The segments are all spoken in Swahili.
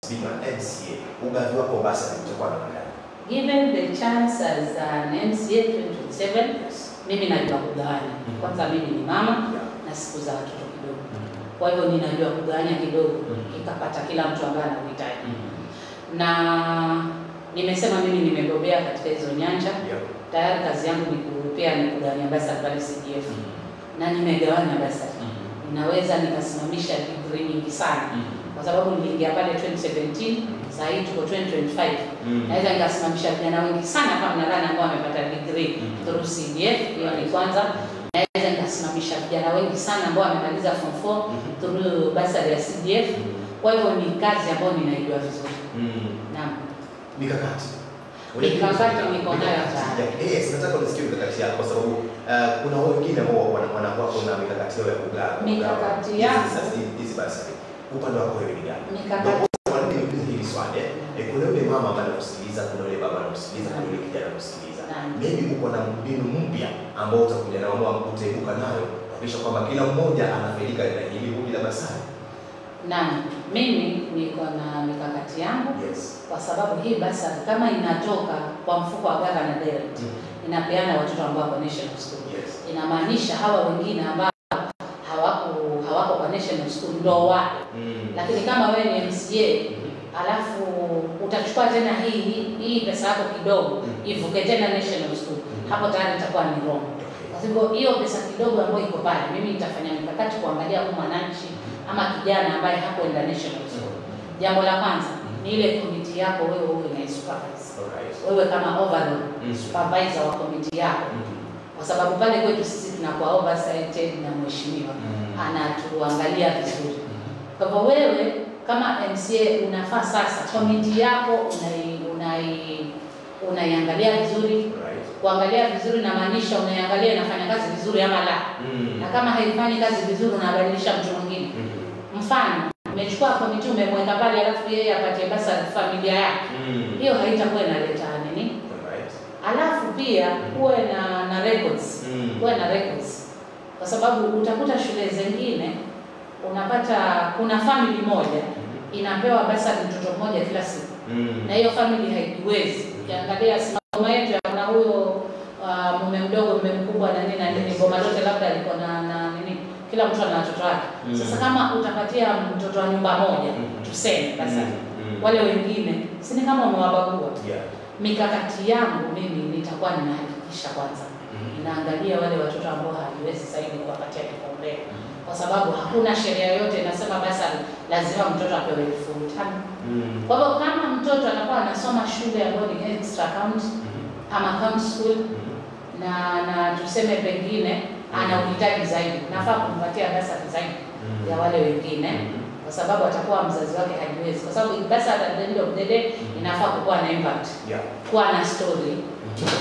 Being an MCA, ugavi wako basari utakuwa namna gani? Given the chance as an MCA 2027, mimi najua kugawanya. Kwanza mimi ni mama na siku za watoto kidogo. Kwa hivyo ninajua kugawanya kidogo, kikapata kila mtu ambaye anahitaji. Na nimesema mimi nimebobea katika hizo nyanja. Tayari kazi yangu ni kupea, ni kugawanya basari pale CDF. Na nimegawanya basari. Ninaweza nikasimamisha degree nyingi sana. Kwa sababu niliingia pale 2017, sasa hii tuko 2025. Naweza nikasimamisha vijana wengi sana hapa Mnarani ambao wamepata degree through CDF, hiyo ni kwanza. Naweza nikasimamisha vijana wengi sana ambao wamemaliza form 4 through basari ya CDF. Kwa hivyo ni kazi ambayo ninaijua vizuri. Naam. Mikakati. Mikakati niko nayo tayari. Yes, nataka unisikie mikakati yako kwa sababu kuna wengine ambao wanakuwa na mikakati yao ya kugawa. Mikakati yangu. Sasa hizi basari. Upande wako wewe ni gani? Mikakati. Kwa nini niulize hili swali? Kuna yule mama ambaye anakusikiliza, kuna yule baba anakusikiliza, kuna yule kijana anakusikiliza. Maybe uko na mbinu mpya ambao utakuja nayo au utaibuka nayo kuhakikisha kwamba kila mmoja anafaidika na hili kundi la basari. Naam, mimi niko na mikakati yangu. Kwa sababu hii basari kama inatoka kwa mfuko wa governor direct, inapeana watoto ambao wako national school. Inamaanisha hawa wengine ambao hawako kwa national school ndio wao. Lakini kama wewe ni MCA, alafu utachukua tena hii pesa yako kidogo ivuke tena national school, hapo tayari itakuwa ni wrong. Kwa sababu hiyo pesa kidogo ambayo iko pale, mimi nitafanya mikakati kuangalia huyu mwananchi ama kijana ambaye hakuenda national school. Jambo la kwanza ni ile committee yako wewe uwe na supervise. Wewe kama overall supervisor wa committee yako. Kwa sababu pale kwetu sisi tunakuwa oversighted na mheshimiwa anatuangalia vizuri. Kwa hivyo wewe kama MCA unafaa sasa committee yako unaiangalia vizuri. Kuangalia vizuri na maanisha unaiangalia inafanya kazi vizuri ama la. Na kama haifanyi kazi vizuri unabadilisha mtu mwingine. Mfano, umechukua committee umemweka pale alafu yeye apatie basi familia yake. Hiyo haitakuwa inaleta nini? Alafu pia kuwe na records. Kuwe na records. Kwa sababu utakuta shule zingine unapata kuna family moja inapewa basi mtoto mmoja kila siku. Na hiyo family haijiwezi. Ukiangalia boma yetu kuna huyo mume mdogo, mume mkubwa na nini na nini, boma lote labda alikuwa na nini, kila mtu ana watoto wake. Sasa kama utapatia mtoto wa nyumba moja tuseme basi wale wengine si ni kama umewabagua. Mikakati yangu mimi nitakuwa ninahakikisha kwanza ninaangalia wale watoto ambao hawajiwezi zaidi kuwapatia kipaumbele. Kwa sababu hakuna sheria yoyote inasema basi lazima mtoto apewe 5,000. Kwa hivyo kama mtoto anakuwa anasoma shule ambayo ni extra county ama county school na tuseme pengine ana uhitaji zaidi, nafaa kumpatia basari zaidi ya wale wengine kwa sababu atakuwa mzazi wake hajiwezi. Kwa sababu basari at the end of the day inafaa kuwa na impact. Kuwa na story.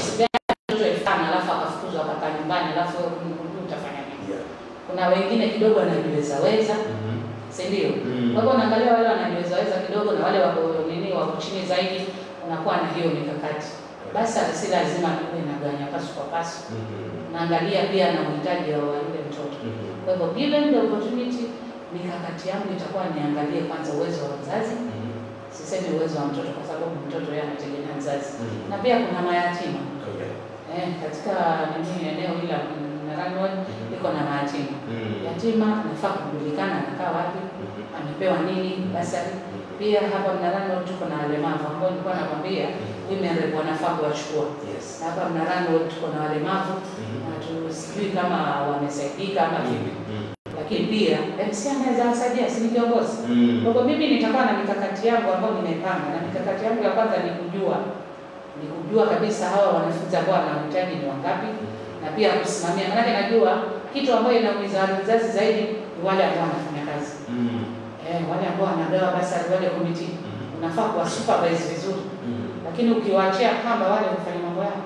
Usipea mtoto 5,000 alafu akafukuzwa akakaa nyumbani alafu utafanya nini? Kuna wengine kidogo wanajiweza weza, si ndio? Kwa hivyo unaangalia wale wanajiweza weza kidogo na wale wako nini wako chini zaidi, unakuwa na hiyo mikakati. Basi si lazima tuwe na ganya pasu kwa pasu. Naangalia pia na uhitaji wa yule mtoto. Kwa hivyo given the opportunity, mikakati yangu itakuwa niangalie kwanza uwezo wa mzazi. Sisemi uwezo wa mtoto kwa sababu mtoto yeye anategemea mzazi. Na pia kuna mayatima. Katika nini eneo hili la Mnarani iko na mayatima. Yatima anafaa kujulikana anakaa wapi, amepewa nini basari. Pia hapa Mnarani tuko na walemavu ambao nilikuwa nakwambia women rep wanafaa kuwachukua. Na hapa Mnarani tuko na walemavu na tusijui kama wamesaidika ama vipi. Lakini pia MC anaweza wasaidia, si ni kiongozi. Kwa hivyo mimi nitakuwa na mikakati yangu ambayo nimepanga, na mikakati yangu ya kwanza ni kujua kabisa hawa wanafunzi ambao wanahitaji ni wangapi, na pia kusimamia. Maana najua kitu ambayo inaumiza wazazi zaidi ni wale ambao wanafanya kazi. Wale ambao wanagawa basari, wale committee, unafaa kuwa supervise vizuri. Lakini ukiwaachia kamba wale kufanya mambo yao,